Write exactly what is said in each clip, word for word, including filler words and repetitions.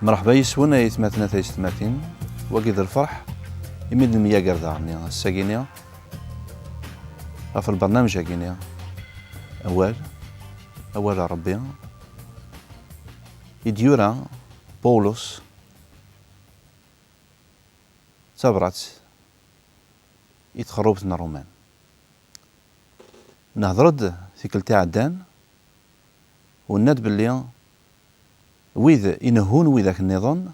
Mreḥba yis-wen ay atmaten a taysetmatin, wagi d lferḥ imi d-nemyager daɣen ass-agi-ni ɣef lbernamej-agi-ni Awal, Awal n Ṛebbi, i d-yura Pawlus d tabrat i txerrubt n Ṛuman. Nehder-d tikkelt iɛeddan u nenna-d belli wid inehhun widak nniḍen,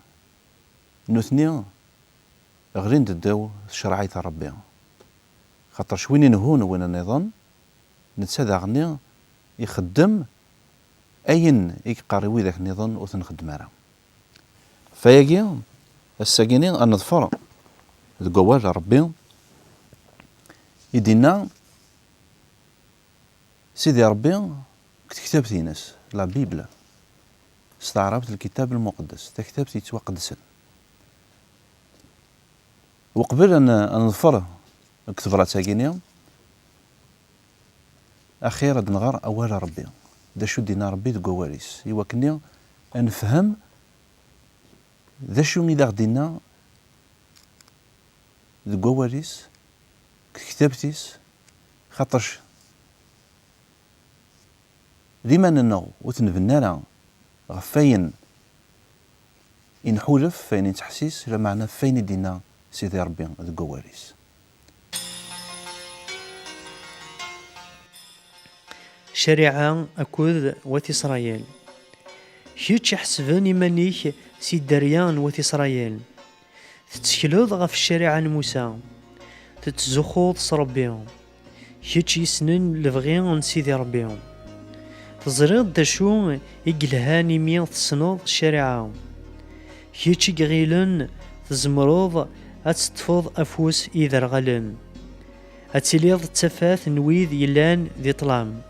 nutni ɣlin-d ddaw tcerɛit n Ṛebbi. Xaṭerc win inehhun win nniḍen, netta daɣenni ixeddem ayen i yeqqar i widak nniḍen ur t-nxeddem ara. Ɣef wayagi, ass-agi-ni ad neḍfer deg wawal n Ṛebbi i d-inna Sidi Ṛebbi deg tektabt-ines, la Bible, s taɛrabt lkitab lmuqeddes, taktabt yettwaqedsen. Uqbel ad n-, ad neḍfer deg tebrat-agi-ni, axir ad nɣer awal n Ṛebbi, d acu d-inna Ṛebbi deg wawal-is, i wakken ad nefhem d acu i d aɣ-d-inna deg wawal-is, deg tektabt-is, xaṭerc liman-nneɣ ur t-nbennu ara ɣef wayen i nḥulef, ɣef wayen i nettḥessis, lameɛna ɣef wayen i d-inna Sidi Ṛebbi deg wawal-is. Ccariɛa akked Wat Isṛayil. Kečč iḥesben iman-ik si dderya n Wat Isṛayil, tettekleḍ ɣef ccariɛa n Musa, tettzuxxuḍ s Ṛebbi, kečč yessnen lebɣi n Sidi Ṛebbi. Teẓriḍ d acu i yelhan imi tessneḍ ccariɛa. Kečč i iɣilen tzemreḍ ad teṭṭfeḍ afus i yiderɣalen, ad tiliḍ d tafat n wid yellan di ṭṭlam.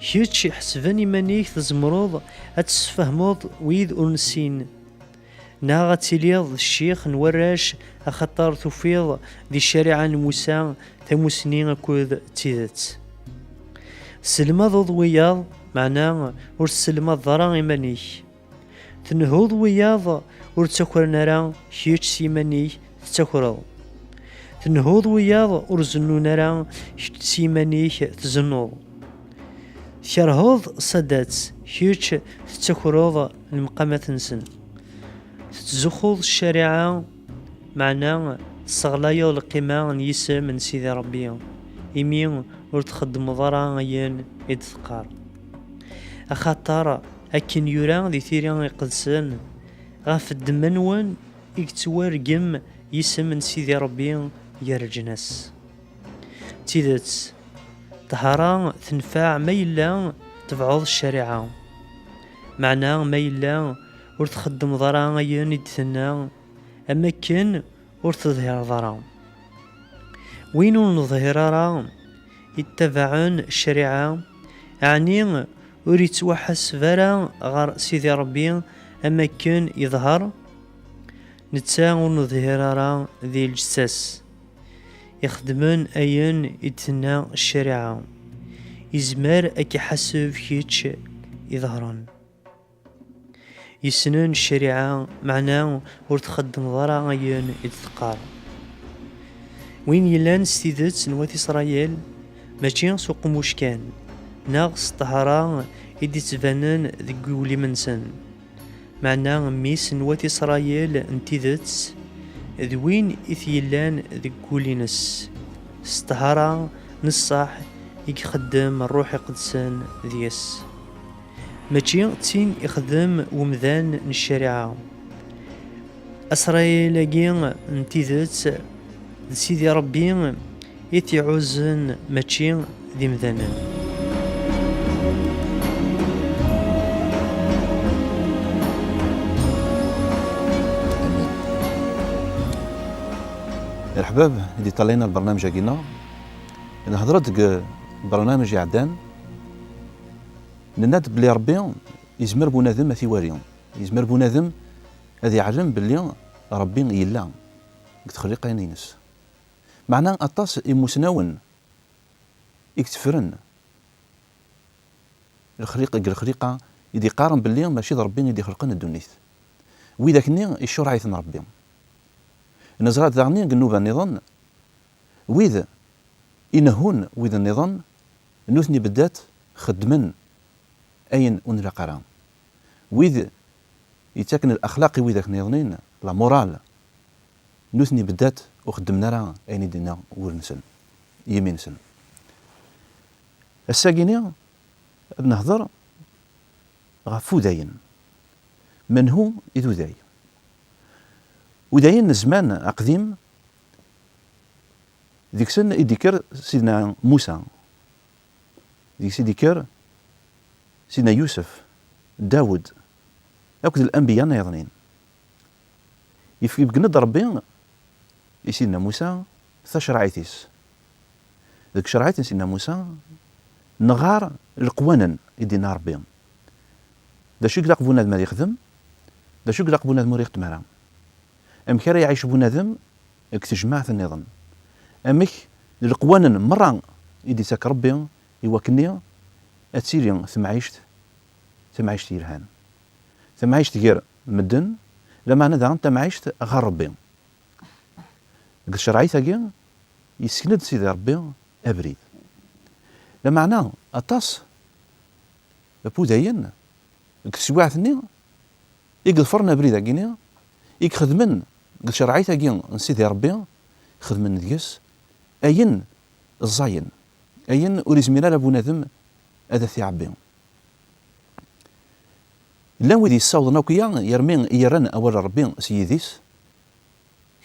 Kečč iḥesben iman-ik tzemreḍ ad tessefhmeḍ wid ur nessin, neɣ ad tiliḍ d ccix n warrac, axaṭer tufiḍ di ccariɛa n Musa tamusni akked tidet. Tesselmadeḍ wiyaḍ, meɛna ur tesselmadeḍ ara iman-ik. Tnehhuḍ wiyaḍ ur ttakren ara, kečč s yiman-ik tettakreḍ. Tnehhuḍ wiyaḍ ur zennun ara, kečč s yiman-ik tzennuḍ. Tkerheḍ ṣṣadat, kečč tettakreḍ lemqamat-nsen. Tettzuxxuḍ ccariɛa, meɛna tesseɣlayeḍ lqima n yisem n Sidi Ṛebbi, imi ur txeddmeḍ ara ayen i d-teqqar. Axaṭer akken yura di Tira Iqedsen, ɣef ddemma-nwen i yettwargem yisem n Sidi Ṛebbi gar leǧnas. D tidet, ṭṭhara tenfeɛ ma yella tebɛeḍ ccariɛa. Meɛna ma yella ur txeddmeḍ ara ayen i d-tenna, am akken ur teḍhireḍ ara. Win ur neḍhir ara ittabaɛen ccariɛa, ɛni ur ittwaḥaseb ara ɣer Sidi Ṛebbi am akken yeḍher? Netta ur neḍhir ara di lǧetta-s, ixeddmen ayen i d-tenna ccariɛa, izmer ad k-iḥaseb kečč iḍheren. Yessnen ccariɛa, meɛna ur txeddmeḍ ara ayen i d-teqqar. Win yellan s tidet n wat Isṛayil, mačči s uqemmuc kan, neɣ s ṭṭhara i d-ittbanen deg uglim-nsen, meɛna mmi-s n wat Isṛayil n tidet d win i t-yellan deg wul-ines, s ṭṭhara n ṣṣeḥ i ixeddem Ṛṛuḥ Iqedsen deg-s. Mačči d tin ixdem wemdan n ccariɛa. Asṛayil-agi n tidet d Sidi Ṛebbi i t-iɛuzzen, mačči d imdanen. Amin. Leḥbab i d-iṭalayen ar lbernamej-agi-nneɣ, nehder-d deg lbernamej iɛeddan, nenna-d belli Ṛebbi yezmer bunadem ad t-iwali, yezmer bunadem ad iɛlem belli Ṛebbi yella deg txelliqin-ines. Meɛna aṭas imusnawen i yetteffren lexliq-, deg lexliqa i d-iqqaren belli mačči d Ṛebbi i d-ixelqen ddunit. Widak-nni icureɛ-iten Ṛebbi. Neẓra-t daɣen deg nnuba nniḍen, wid inehhun wid nniḍen, nutni beddat xeddmen ayen ur nlaq ara. Wid yettaken laxlaq i widak nniḍen, la morale, nutni beddat ur xeddmen ara ayen i d-inna wul-nsen, yimi-nsen. Ass-agi-ni ad nehder ɣef wudayen. Menhu i d uday? Udayen n zzman aqdim, deg-sen i d-ikker Sidna Musa, deg-s i d-ikker Sidna Yusef, Dawed, akked lanbiya nniḍen. Yef-, ibeggen-d Ṛebbi i Sidna Musa tacerɛit-is. Deg tcerɛit n Sidna Musa, nɣar leqwanen i d-inna Ṛebbi. D acu i ilaq bunadem ad yexdem? D acu i ilaq bunadem ur ixeddem ara? Amek ara iɛic bunadem deg tejmaɛt nniḍen? Amek leqwanen merra i d-ittak Ṛebbi i wakken ad tili temɛict, tamɛict yelhan? Tamɛict gar medden, lameɛna daɣen tamɛict ɣer Ṛebbi. Deg tcerɛit-agi, yessken-d Sidi Ṛebbi abrid. Lameɛna aṭas n wudayen deg teswiɛt-nni i iḍefren abrid-agi-nni, i ixedmen deg tcerɛit-agi n Sidi Ṛebbi, xedmen deg-s ayen ẓẓayen, ayen ur izmir ara bunadem ad t-iɛebbi. Llan wid yessawḍen akk-ya yermi i yerran awal n Ṛebbi s yidis,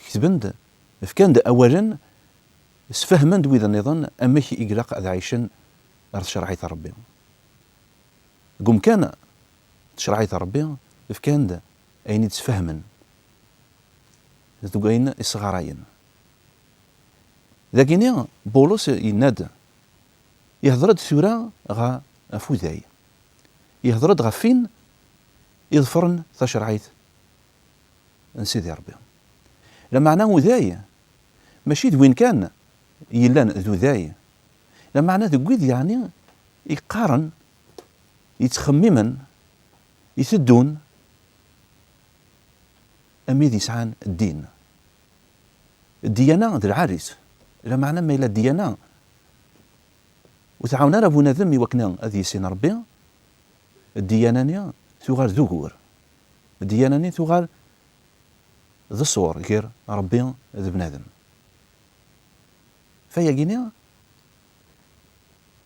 ketben-d, fkan-d awalen, sfehmen-d wid nniḍen amek i ilaq ad ɛicen ɣer tcerɛit n Ṛebbi. Deg umkan n tcerɛit n Ṛebbi, fkan-d ayen i d-sfehmen, deg wayen i sɣarayen. Dagini, Bulus yenna-d, ihder-d tura ɣef uday. Ihder-d ɣef win iḍefren tacerɛit n Sidi Ṛebbi. Lameɛna uday, mačči d win kan yellan d uday. Lameɛna deg wid yeɛni iqqaren, yettxemmimen, iteddun, am wid yesɛan ddin. Ddiyana d lɛali-s. Lameɛna ma yella ddiyana ur tɛawen ara bunadem i wakken ad yissin Ṛebbi, ddiyana-nni tuɣal d ugur. Ddiyana-nni tuɣal d ṣṣur gar Ṛebbi d bnadem. Fayagini,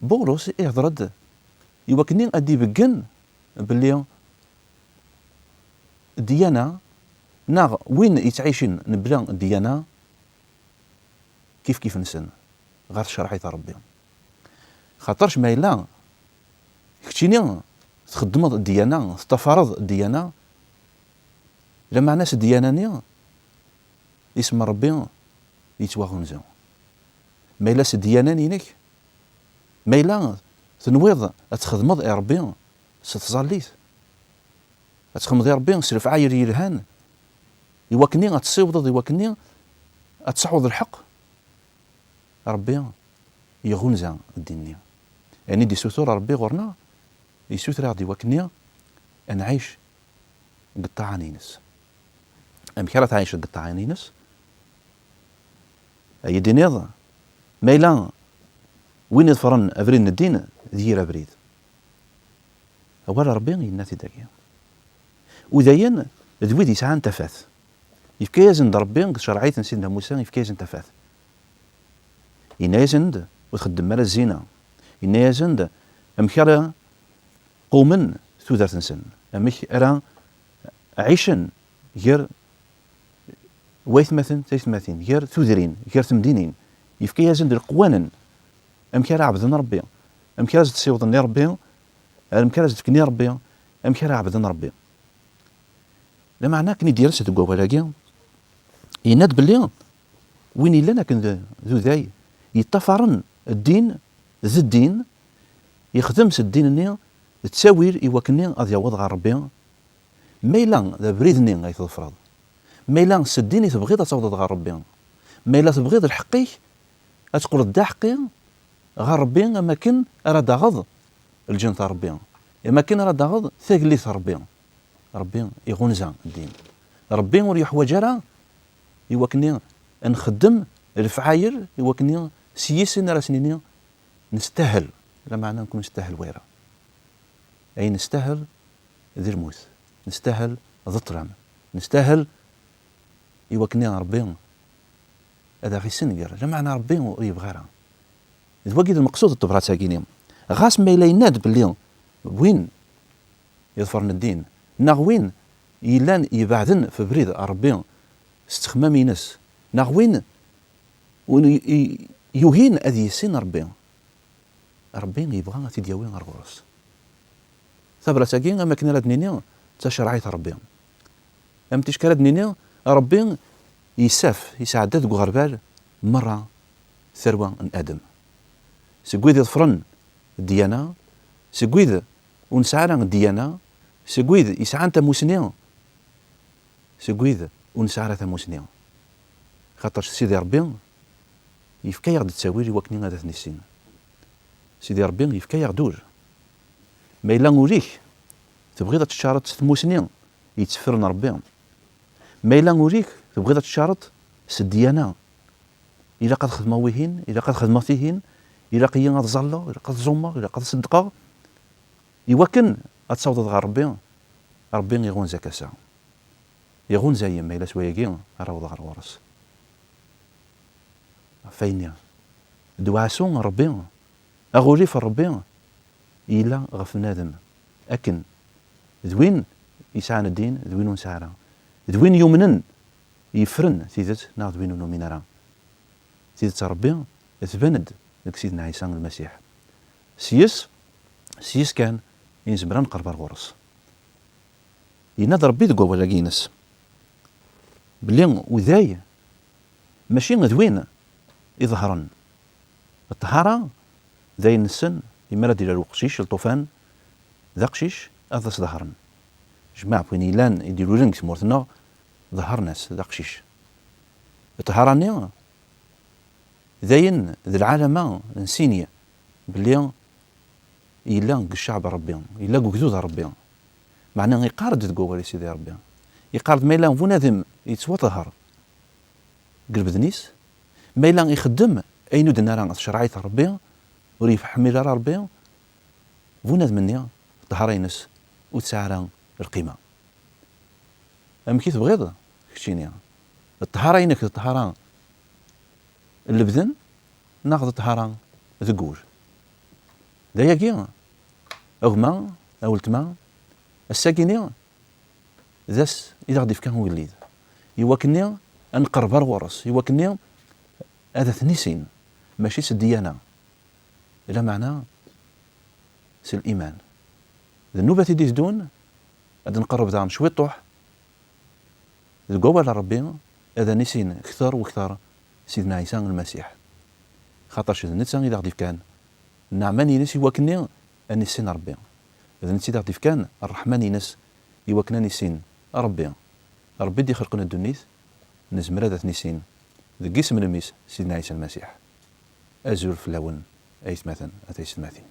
Bulus ihder-d i wakken ad d-ibeggen belli ddiyana neɣ win yettɛicin mebla ddiyana kif kif-nsen ɣer tcerɛit n Ṛebbi. Xaṭerc ma yella keččini txeddmeḍ ddiyana, teṭṭafareḍ ddiyana, lameɛna s ddiyana-nni isem n Ṛebbi yettwaɣunza. Ma yella s ddiyana-inek, ma yella tenwiḍ ad txedmeḍ i Ṛebbi s tẓallit, ad txedmeḍ i Ṛebbi s lefɛayel yelhan, i wakken ad tessiwḍeḍ, i wakken ad tesɛuḍ lḥeqq, Ṛebbi iɣunza ddin-nni. Ayen i d-isutur Ṛebbi ɣur-neɣ, isuter-aɣ-d i wakken ad nɛic deg ṭṭaɛa-ines. Amek ara tɛiceḍ deg ṭṭaɛa-ines? Ad yi-d-tiniḍ, ma yella win iḍefren abrid n ddin d yir abrid. Awal Ṛebbi yenna-t-id dagi. Udayen d wid yesɛan tafat. Yefka-yasen-d Ṛebbi deg tcerɛit n Sidna Musa, yefka-yasen tafat. Yenna-yasen-d, ur txeddmem ara zzina. Yenna-yasen-d amek ara qqumen tudert-nsen, amek ara ɛicen gar waytmaten, taytmatin, gar tudrin, gar temdinin. Yefka-yasen-d leqwanen, amek ara ɛebden Ṛebbi, amek ara s-d-ssiwḍen i Ṛebbi, amek ara s-d-fken i Ṛebbi, amek ara ɛebden Ṛebbi. Lameɛna akken i d-yers deg wawal-agi, yenna-d belli win yellan akken d, d uday, yeṭṭafaren ddin d ddin, yexdem s ddin-nni d ttawil i wakken ad yaweḍ ɣer Ṛebbi. Ma yella d abrid-nni ay tḍefreḍ, ma yella s ddin i tebɣiḍ ad tawḍeḍ ɣer Ṛebbi, ma yella tebɣiḍ lḥeqq-ik ad teqqleḍ d aḥeqqi ɣer Ṛebbi, am akken ara d-taɣeḍ lǧennet n Ṛebbi, am akken ara d-taɣeḍ tagellidt n Ṛebbi. Ṛebbi iɣunza ddin. Ṛebbi ur yeḥwaǧ ara i wakken ad nxeddem lefɛayel i wakken s yis-sen ara s-nini nestahel, lameɛna nekk ur nestahel wara. Ayen nestahel d lmut, nestahel d ṭṭlam, nestahel i wakken Ṛebbi ad aɣ-issenger, lameɛna Ṛebbi ur yebɣi ara. D wagi d lmeqsud n tebṛat-agi-ni. Ɣas ma yella yenna-d belli win iḍefren ddin, neɣ win yellan ibeɛden f ubrid n Ṛebbi s ttexmam-ines, neɣ win ur i-, i-, yugin ad yissin Ṛebbi, Ṛebbi yebɣa ad t-id-yawi ar ɣur-s. Tabrat-agi, am akken ara d-nini, d tacerɛit n Ṛebbi. Am ticki ara d-nini, Ṛebbi yessaf, yesɛedda deg uɣerbal merra tarwa n Adem. Seg wid iḍefren ddyana, seg wid ur nesɛi ara ddyana, seg wid yesɛan tamusni, seg wid ur nesɛi ara tamusni. Xaṭer Sidi Ṛebbi yefka-yaɣ-d ttawil i wakken ad t-nissin. Sidi Ṛebbi yefka-yaɣ-d ul. Ma yella ul-ik tebɣiḍ ad teččareḍ s tmusni yetteffren Ṛebbi, ma yella ul-ik tebɣiḍ ad teččareḍ s ddyana, ilaq ad xedmeɣ wihin, ilaq ad xedmeɣ tihin, ilaq-iyi ad ẓalleɣ, ilaq ad ẓummeɣ, ilaq ad ṣeddqeɣ, i wakken ad tawḍeḍ ɣer Ṛebbi, Ṛebbi iɣunza-k ass-a. Iɣunza-yi ma yella s wayagi ara awḍeɣ ɣer ɣur-s. Ɣef wayenni, ddwaɛsu n Ṛebbi, aɣulif n Ṛebbi, yella ɣef bnadem akken d win yesɛan ddin, d win ur nesɛi ara, d win yumnen yeffren tidet, neɣ d win ur numin ara. Tidet n Ṛebbi tban-d deg Sidna Ɛisa Lmasiḥ. S yes, s yes kan i nezmer ad nqerreb ar ɣur-s. Yenna-d Ṛebbi deg wawal-agi-ines belli uday mačči d win iḍehren. Ṭṭhara d ayen nessen, imi ara d-ilal uqcic, lṭufan, d aqcic ad as-ḍehren. Jmaɛ win yellan i d-ilulen deg tmurt-nneɣ, ḍehren-as, d aqcic. Ṭṭhara-nni d ayen, d lɛalama n sini belli yella deg cceɛb n Ṛebbi, yella deg ugdud n Ṛebbi. Meɛna iqqar-d deg wawal-is Sidi Ṛebbi, iqqar-d ma yella bunadem yettwaṭehher deg lbeden-is, ma yella ixeddem ayen ur d-nenna ara tcerɛit n Ṛebbi, ur yefḥemmil ara Ṛebbi, bunadem-nni ṭṭhara-ines ur tesɛi ara lqima. Amek i tebɣiḍ keččini? Ṭṭhara-inek d ṭṭhara n lebden neɣ d ṭṭhara deg wul? D ayagi, a gma, a weltma, ass-agi-ni d ass i d-aɣ-d-ifka ugellid, i wakken-nni ad nqerreb ar ɣur-s, i wakken-nni ad t-nissin, mačči s ddyana, lameɛna s liman. D nnubat i d-iteddun, ad nqerreb daɣen cwiṭuḥ deg wawal n Ṛebbi, ad nissin kter u kter Sidna Ɛisa Lmasiḥ. Xaṭerc d netta i d aɣ-d-ifkan nneɛma-ines i wakken ad nissin Ṛebbi. D netta i d aɣ-d-ifkan ṛṛeḥma-ines i wakken ad nissin Ṛebbi. Ṛebbi i d-ixelqen ddunit, nezmer ad t-nissin deg isem n mmi-s Sidna Ɛisa Lmasiḥ. Azul fell-awen, aytmaten a taysetmatin.